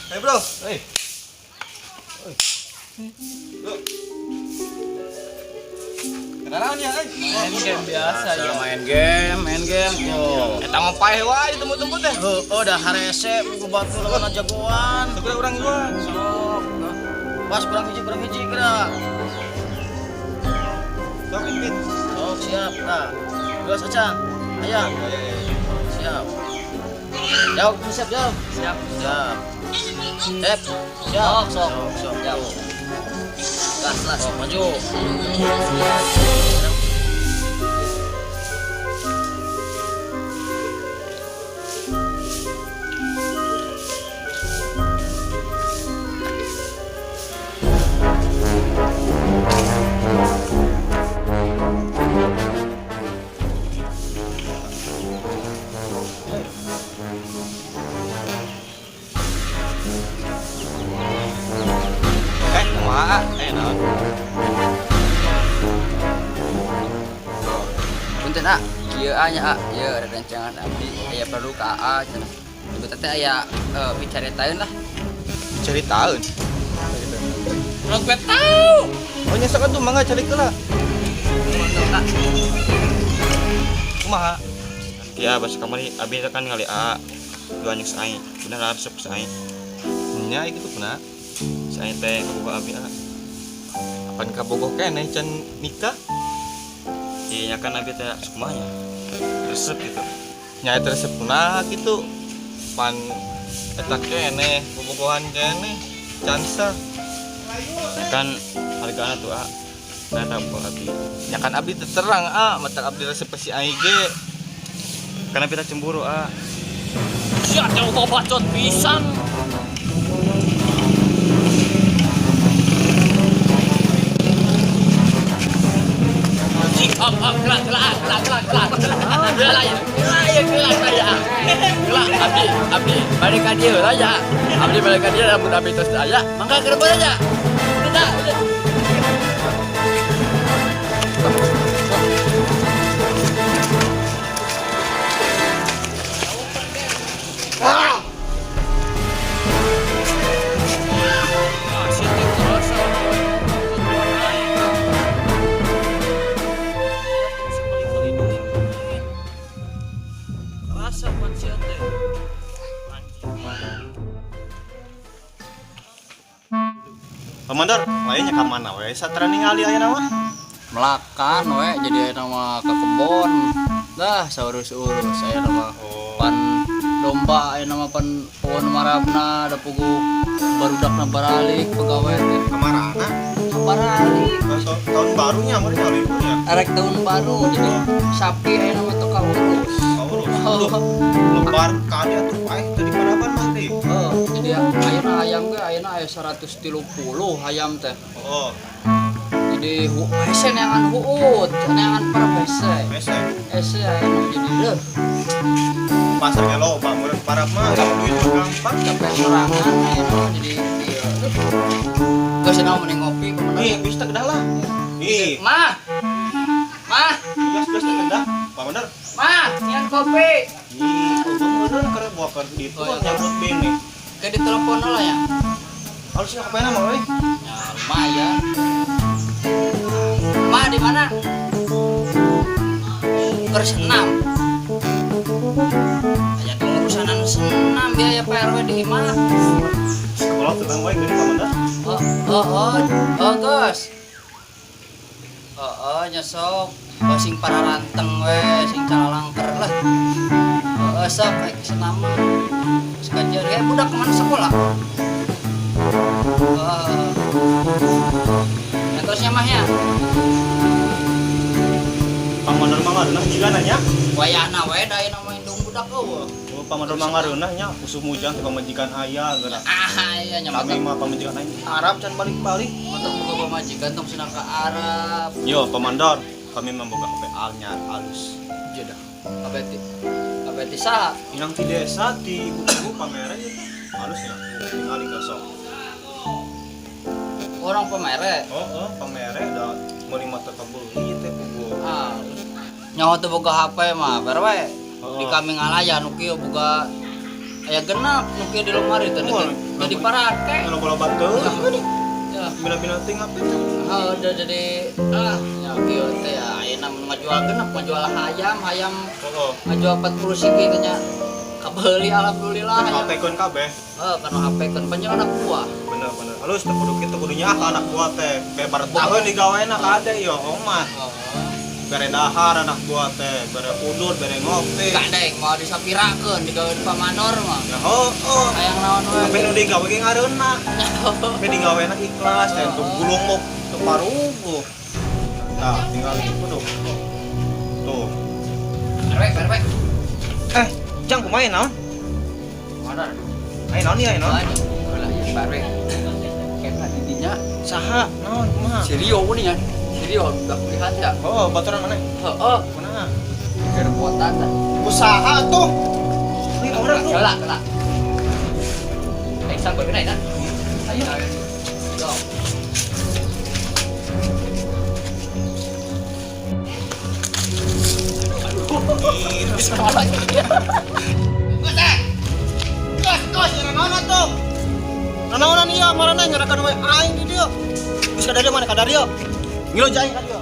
Hey bro, hey. Bro. Kenalan ya, eh. Main game biasa ya. Main game, main game. Oh. Eta mah paeh wae ditembut-tembut teh. Oh, dah harese ku batur lawan jagoan. Segera urang ngiluan. Sok. Pas kurang hiji geura. Sok pit. Sok siap tah. Geus acan. Aya. Siap. Jauh, siap, jauh. Siap. Siap. Siap. Siap. Sok, sok, sok. Gas lah. Sok maju. Eh, kumaha? Eh, naon? Punten ah, kieu ah nya ah, ieu rerencangan abdi aya perlu ka AA cenah. Ibu teh aya bicaritaeun lah. Ceritaeun. Urang gue tahu. Oh, nya sok atuh mangga cari heula. Mantap, ah. Kumaha? Ya, bahasa kamari abi kan ngali A. Dua nyek saing. Bener lah resep saing. Nya itu pernah. Saing teh kabogoh abi A. Apan kabogoh keneh can nikah? Iya kan abi teh kumaha nya? Resep gitu. Nya eta resep kunaha kitu. Pan eta keneh bobogohan keneh can sah. Ya kan hargana tuh A. Nah, kabogoh abi. Ya kan abdi teu terang A, matak abdi resep si ai ge. Karena kita cemburu A. Siap jauh bacot pisan. Om, om, kelak, kelak, kelak, kelak, kelak. Kelak ya, kelak ya, kelak saya. Kelak, abdi, abdi, balik ka dieu lah ya. Abdi balik ka dieu, lamun abdi tos aya, mangga ke depan aja. Udah, udah. Rasa pan sia teh. Anjing. Pamandor, lainnya ka mana we? Satara ningali aya mah. Melakan we jadi aya mah ke kebon. Dah saurus-urus aya mah. Oh. Pan domba aya nama pan pohon marabna da pugu barudakna baralik pegawai teh. Kamarana? Baralik. Tahun barunya mun libur ya. Arek tahun baru jadi sapi aya nama teu kaurus. Kaurus. Oh. Duh, lebar ka dia tuh paeh teu di paraban mah deui. Oh, jadi ayeuna ayam ge ayeuna aya 130 ayam teh. Oh, Jadi hese neangan huut, neangan per hese. hese. Hese ayeuna jadi deuh. Pasar ge loba meureun parab mah duit mah gampang. Capek sorangan ayeuna jadi ieu. Geus cenah mending ngopi pemenang. Ih, geus teh kedah lah. Ih, Mah. Mah, geus geus teh kedah. Pamandor. mah, nyian kopi. Ih, eueuh meureun keur buakeun ditu Oh, iya. nyambut bini. Ke di telepon lah ya. Halus ngapain mah euy? Ya lumayan. Mah di mana? Keur senam. Aya pengurusanan senam biaya Pak RW di imah. Sekolah tenang wae geuning Pamandor. Oh, oh, oh, oh, Gus. Oh, oh, nyesok. Oh, sing pararanteng we, sing calalangker lah. Oh, oh, sok kayak senam mah. Sekajian eh budak kemana sekolah? Oh. Ya terusnya mah ya. Pamandor mah ngareunah jigana nya. Wayahna we da aya nama indung budak eueuh. Oh, pamandor mah ngareunah nya usum mujang teh pamajikan aya geura. Ah, iya nya Kami mata mah pamajikan aing Arab can balik-balik. mata boga pamajikan tong senang ka Arab. Yo, pamandor. Kami mah boga HP anyar alus. Jodoh. HP ti. HP ti saha? Inang ti desa ti ibu-ibu pamere ieu teh. Alus ya. Tingali ka sok. Orang pamere. Oh, pamere da meuli mah teu kabeuli teh puguh. Ah. Nyaho teu boga HP mah, ber we. Oh. Di kami ngalaya nu kieu boga aya genap nu kieu di lemari teh. Oh, Jadi parake. Kalau loba teuing. Ya. Bina-bina teuing HP teh. Ah, udah jadi ya kieu teh ya ayeuna mun ngajual genep ngajual hayam, hayam Heeh. ngajual 40 siki teh nya. Kabeuli alhamdulillah hayam. HP-keun kabeh. Heuh, kana HP keun panjang anak buah. Bener bener. Halus teu kudu kitu kudu nyaah ka anak buah teh. Bebar taheun digawena ka ade yo omah. Oh. Bere dahar anak buah teh, bere udut, bere ngopi. Gandeng mau disapirakeun digawe di pamanor mah. Ya heuh. Hayang naon we. Sampai nu digawe ge ngareunah. Sampai digawena ikhlas teh tuh gulung mok teu paruguh. Nah, tinggal itu tuh. Tuh. Rek, rek. Eh, Jang kumaha naon? Mana? Ayo naon ieu, ayo naon? Lah ya bare. Kena didinya Saha? Naon kumaha? si Rio nih ya. Si Rio udah kulihat ya. Oh, baturan mana? Heeh, Kumaha? kerepotan. Usaha tuh. Ini orang tuh. Kelak, kelak. Eh, sampai kena ya. Ayo. Go. Sekolah. Gus, eh. Gus, gus, nanaonan tuh. Nanaonan ieu marana nyerakan we aing di dieu. Geus ka dieu mana ka dieu? Ngilu jaing ka dieu.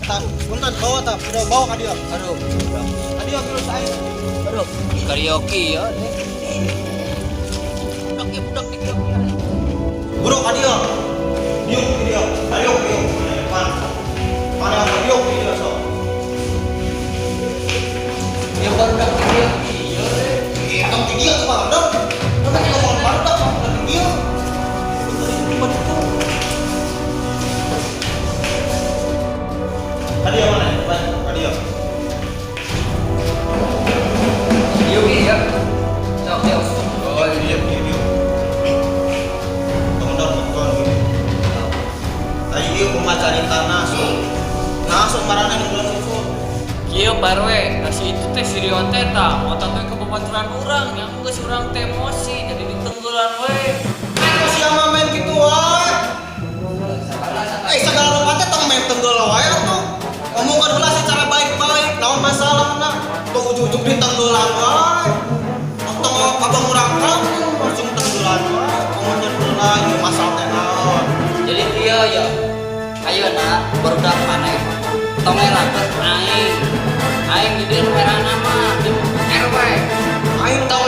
Eta punten bawa tah, udah bawa ka dieu. Aduh, Ka dieu ngilu aing. aduh. Karaoke ya. Budak ya budak di karaoke. Buru ka dieu. Diuk di dieu. Ayo diuk. Depan. Mana ka diuk di dieu sok. Ya baru dak di karaoke. Tong di dieu tuh Bang, dong. Kan ngomong baru dah di dieu. Tadi di depan itu. Ka dieu mana? Ka dieu. Karaoke ya. Sok, yuk. Oh, iya, iya, iya. Tong dor beton gini. Tadi ieu kumaha caritana sok. Nah, sok marana di bulan susu. Kieu barwe, nah si itu teh si Rio teh tah, ngotot we ke babaturan urang, yang geus urang teh emosi jadi ditenggelan we. Atuh sia mah main kitu wae. Eh, segala rupa teh tong main tenggel wae atuh. Ngomongkeun heula secara baik-baik, naon masalahna? Tuh ujug-ujug ditenggelan wae. Tong abang urang kampung langsung tenggelan wae. Ngomongkeun heula ieu masalah teh naon. Jadi kieu ya. Ayeuna barudak maneh. Tong erakeun aing. Aing di dieu nu merana mah di RW. Aing Tong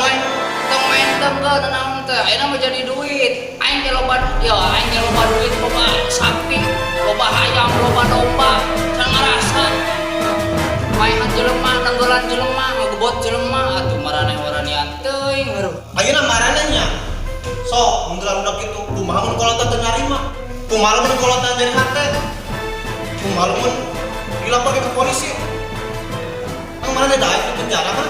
main tenggel naon teh. Ayeuna mah jadi duit. Aing ge loba ya, aing ge loba duit, loba sapi, loba hayam, loba domba. Can ngarasa. Maehan jelema, nenggelan jelema, ngegebot jelema atuh maraneh waranian teuing heuh. Ayeuna marana nya. Sok, mun budak kitu, kumaha mun kolot teu narima? Kumaha mun kolot jadi hate? Kumaha mun dilaporkeun ke polisi? Ang marana daek di penjara kan?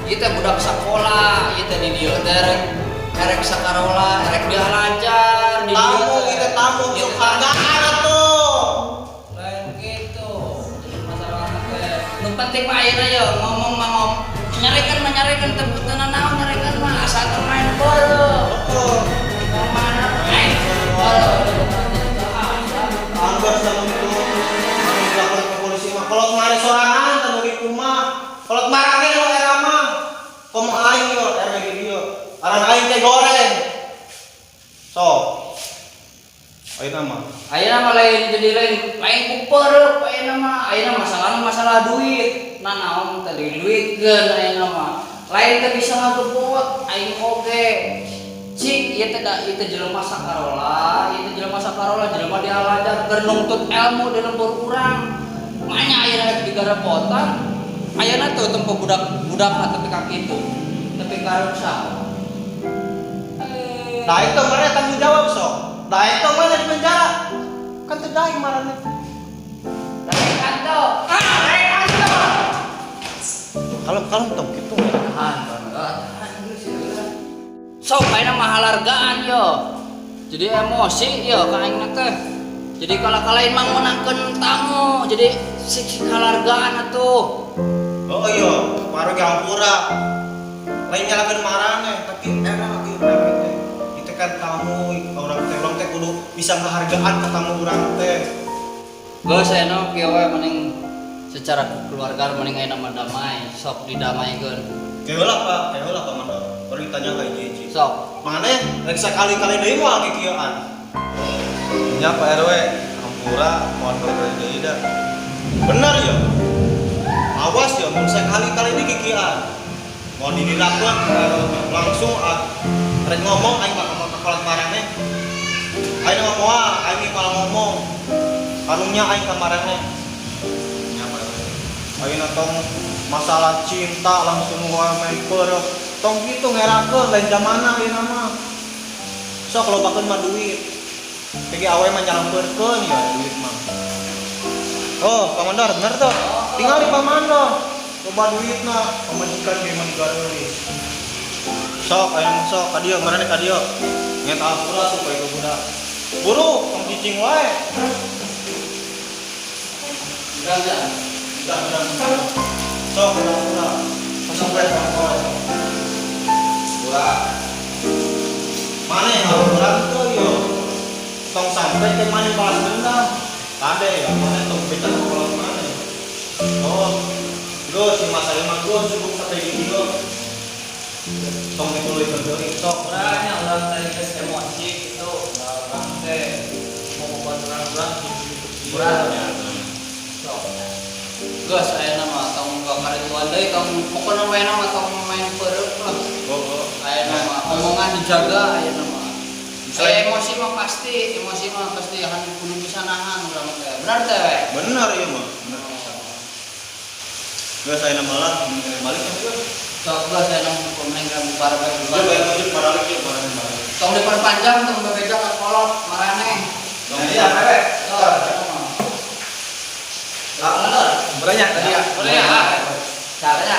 Ieu teh budak sakola, ieu teh di dieu teh erek sakarola, erek diajar di dieu Tamu teh. ieu teh tamu Ieu sok teh hargaan atuh. Lain gitu. Jadi masalah teh. Nu penting mah ayeuna ye ngomong mah ngomong. Nyarekan mah nyarekan teu teu naon nyarekan mah asal teu main beureum. Heeh. Tong mana main beureum. Anggar sama itu anu dilaporkeun ke polisi mah kolot mare sorangan teh nu kumaha. Kolot marane nu era mah. Komo aing yo RW di dieu. Aran aing teh goreng. Sok. Ayeuna mah. Ayeuna mah lain jadi lain lain ku peureub ayeuna mah. Ayeuna masalah masalah duit. Nah naon teh diduitkeun ayeuna mah. Lain teh bisa ngagebot aing oge. Cik ieu teh da ieu teh jelema sakarola, ieu teh jelema sakarola, jelema dialajar keur nungtut ilmu di lembur urang. Makanya ayeuna digarepotan. Ayeuna tuh tempo budak-budak tepi ka kitu. Tepi ka rusak. Eh. Nah itu mana tanggung jawab sok. Nah itu mana di penjara. Kan teu daek marane. Daek kanto. Ah, daek kanto. Kalem kalem tong kitu. Tahan, tahan. Sok ayeuna mah halargaan yo. Jadi emosi yo ka aing teh. Jadi kalau kalain mah menangkeun tamu, jadi sik kalargaan atuh. Oh iya, Pak RW hampura. Lain nyalakeun maraneh, tapi enak lagi urang teh. Itu kan tamu orang teh kudu bisa ngehargaan ke tamu urang teh. Geus aya kieu we, mending secara keluarga mending aya nama damai, sok didamaikeun. Kayak lah Pak, kayak lah Pak Mandor. Baru ditanya ka hiji-hiji. Sok. Mana rek sekali-kali deui moal kikieuan. Nya Pak RW, hampura moal kali deui da. Bener ya? Awas ya, mun sekali-kali deui kikieuan. Mau didilakuan langsung ah, rek ngomong aing mah ka kolot maraneh. Aing mah moal, aing malah ngomong. Karunya aing ka maraneh. Nya Pak RW. Aing tong masalah cinta langsung wae main peureuh. Tong kitu ngerakeun, lain zamana ayeuna mah. Sok lobakeun mah duit. Kayak awe mah nyalampeurkeun ya duit mah. Oh, Pak Mandor, bener tuh. Tinggal di Pak Mandor. Loba duitna, pamajikan ge mah digareulis. Sok, aya mah sok ka dieu, marane ka dieu. Nget hampura supaya ke budak. Buru, tong cicing wae. Udah ya. Udah, udah. Sok, udah, udah. Masuk we tong. Pura. Mana yang hampura tuh yo. Tong sampai ke mana balas dendam. Kade ya, mana tong beta ke kolot mana. Oh, geus si masa lima geus cukup sampai di dieu. Tong dituluykeun deui sok. Urangnya urang tadi geus emosi gitu, urang teh mau babaturan urang gitu gitu. Urang. Sok. Geus aya nama tong kakarituan deui, tong pokona main mah tong main peureup lah. Oh, oh. Aya nama omongan dijaga aya nama. Saya emosi mah pasti, emosi mah pasti akan kudu bisa nahan urang teh. Benar teh we? Benar ya mah. Benar. Geus aya malah mending balik ya geus. Sok geus aya nama mending bubar we Geus bubar. bayar masjid balik ya barang balik. Tong diperpanjang, tong bebeja ka kolot maraneh. Iya, Pak. Sok aya mah. Banyak tadi ya. Boleh ya? Caranya.